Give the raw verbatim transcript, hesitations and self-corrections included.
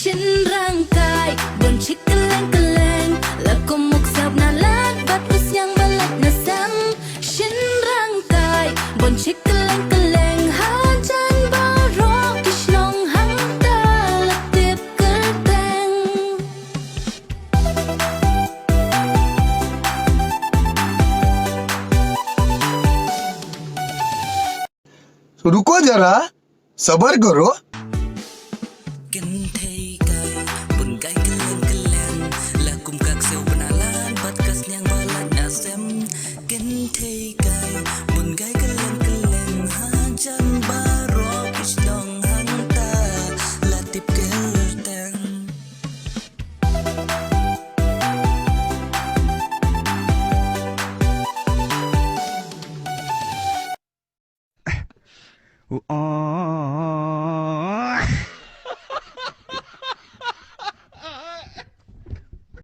Shin rangkai, bun shi kylleng kylleng, la kum u ksiaw bnalad bad u sniang ba lait na sem. Shin rangkai, bun shi kylleng kylleng, hajan baroh ki shnong hangta la tip kyrteng. So, ruko jara, sabar karo. Kynthei kai, bun kai kylleng kylleng, la kum ka ksiaw bnalad bad ka sniang ba lait na sem. Kynthei kai, bun kai kylleng kylleng, hajan baroh ki shnong hangta la tip kyrteng.